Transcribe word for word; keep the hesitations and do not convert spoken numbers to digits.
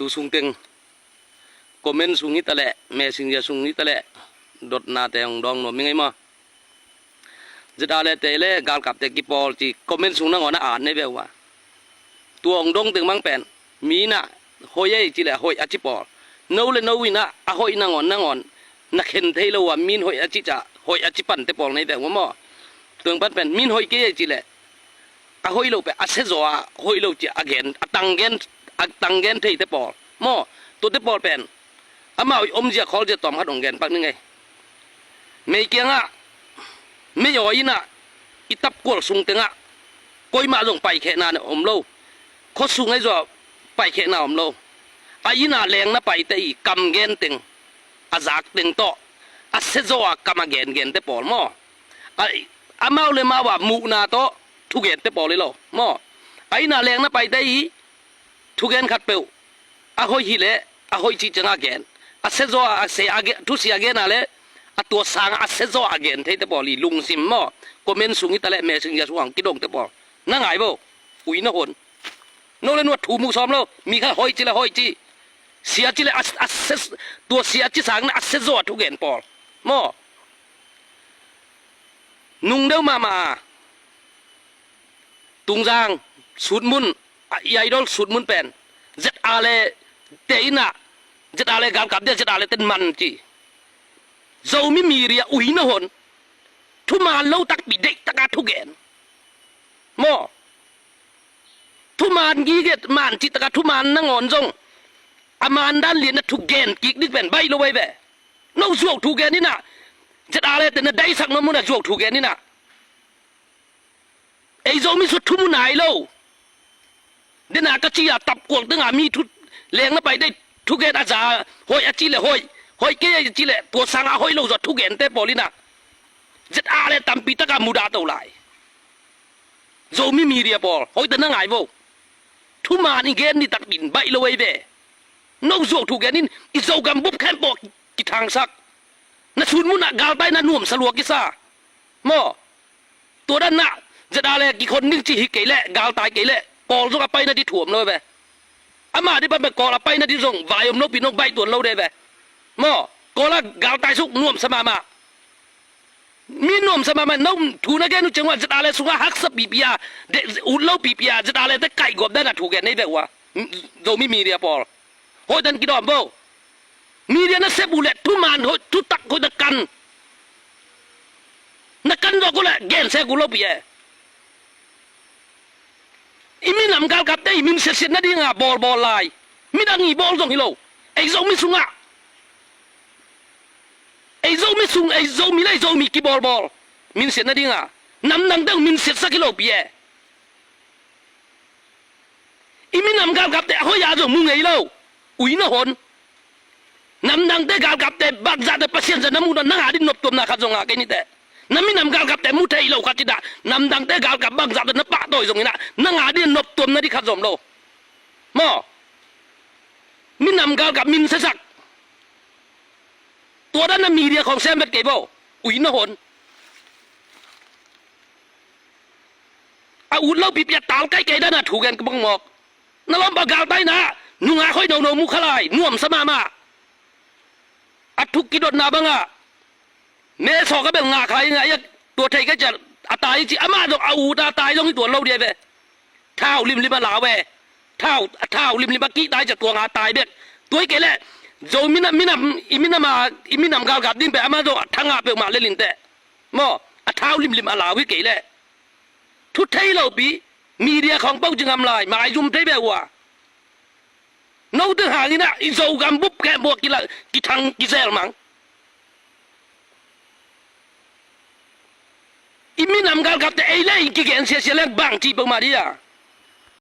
Tu sungteng comment sung hi taleh, messenger sung hi taleh, dotnate hong dawng nuam hi ngei maw? ZRA le te le galkapte kipawl ci comment sung nangawn a at nei ve uh a. Tua hong dong teng bang pen mi in ah hoih ei ci le hoih a ci pawl. No le no in ah a hoih nangawn nangawn na khen thei lo uh a, min hoih a ci ca hoih a ci pante pawl nei ve uh maw? Tua hong pan pen min hoih kei ei ci le a hoih lo pen a sia zaw a hoih lo ci a gen, a tanggen, a tanggen theite pawl maw? Tuate pawl pen amau i omzia khawlzia tawm khat hong gen pak ni ngei. Mei kiangah, mei awi in ah, i tapkual sung tengah koimah zong paikhehna om lo. Khuasung ahi zua paikhehna om lo. A inn ah leng na paite i kam gen teng, a zak teng tawh a sia zaw a kam a gengente pawl maw? A, amau le mau a muhna tawh thugente pawl hi lo maw? A inn ah leng na paite i thugen khatpeuh a hoih hi leh a hoih cih ciangah gen, a sia zaw a, a sia a gen, thusia a gen a le a tua sangah a sia zaw a gen theite pawl i lungsim maw? Comment sung hi taleh messenger sungah hong kidongte pawl na ngai vo. Ui na hon. No le no a thu muh sawm lo. Mi khat hoih ci le hoih ci, sia ci le a, a sia, tua sia ci sangin a sia zaw a thugen pawl maw? Nung deuh mahmah a Tungzang sutmun, a, i idol sutmun pen ZRA le te in ah, ZRA le galkap dia ZRA le ten man ci. Zomi media ui na hon. Thuman lo takpi deih taka thugen maw? Thuman gige man cih taka thuman nangawn zong a man dan lian na thugen kik ding pen baih lo ei ve. No zuau thugen in ah, ZRA le te na daisak nuam un a zuau thugen in ah. Ei Zomi sut thu mu nai lo. Dena ka ci a tapkual tengah mi thu leng na pai dei thugen a za hoih a ci le hoih, hoih kei a ci le tua sangah hoih lo zaw thugente pawl in ah ZRA le tampi taka mudah to lai. Zomi media pawl hoihta na ngai vo. Thuman i gen ni takpin baih lo ei ve. No zuau thugen in i Zogam bup khempeuh kithangsak. Na sutmun ah galtai na nuamsa lua kisa maw? Tua dan ah ZRA le kikhon ding ci hi kei leh, galtai kei leh Kawl zong a paina di thuam lo ve. Ama di pan pen Kawl a paina di zong vai om lopi nong baih tuan lo de ve maw? Kawl a galtai suk nuamsa mahmah. Mi nuamsa mahmah. No thu na gen uh ciang uh a ZRA le sungah haksa pipi a, ut lo pipi a ZRA le te kaihgawp dan a thugen nei ve uh a. Zomi media pawl hoihtan kidawm vo. Media na sep uh leh thuman hoih, thutak hoih na kan. Na kan zawk uh leh gensek uh lopi e. I minam galkapte i min siatsiat nadinga bawlbawl lai. Midang i bawl zong hi lo. Ei Zomi sungah, ei Zomi sung, ei Zomi le ei Zomi kibawlbawl. Min siat nadinga namdangte uh min siatsak hi lopi e. I minam galkapte a hoih a zong mu ngei lo. Ui na hon. Namdangte galkapte bakzahte Pasian zah na muh na nang a din noptuamna khat zong ngah kei niteh. Na minam galkapte mu thei lo khat cih dah namdangte galkap bakzahte na pahtawi zong inah nang a din noptuamna di khat zong om lo. Maw? Minam galkap min siasak. Tua dan na media khawng sem vet kei bo. Ui na hon. A ut lo pipi a tal kaikai dan a thu gen ka bang mawk. Na lawmpa galtaina nungak hoih nono mu kha lai, nuamsa mahmah. A thuk kidotna bangah me sawk a bel ngah kha i ngah i a tua thei ka ciah a tai i ci amah zong a ut a tai zong hi tuan lo dia ve. Thau limlim a lau e. Thau, a thau limlim a kihtai ciah tua ngah tai bek. Tua hi kei leh Zo minam, minam, i minam a, i minam galkap din pe amah zong a thangah peuhmah lel inteh. Maw, a thau limlim a lau hi kei leh thu thei lopi media khawng pau ci ngam lai, maizum thei beh uh a. Note hanginah i Zogam bup khempeuh a kila, kithang kizel mang. I minam galkapte ei le i kigen siasia leng bang cih peuhmah dia.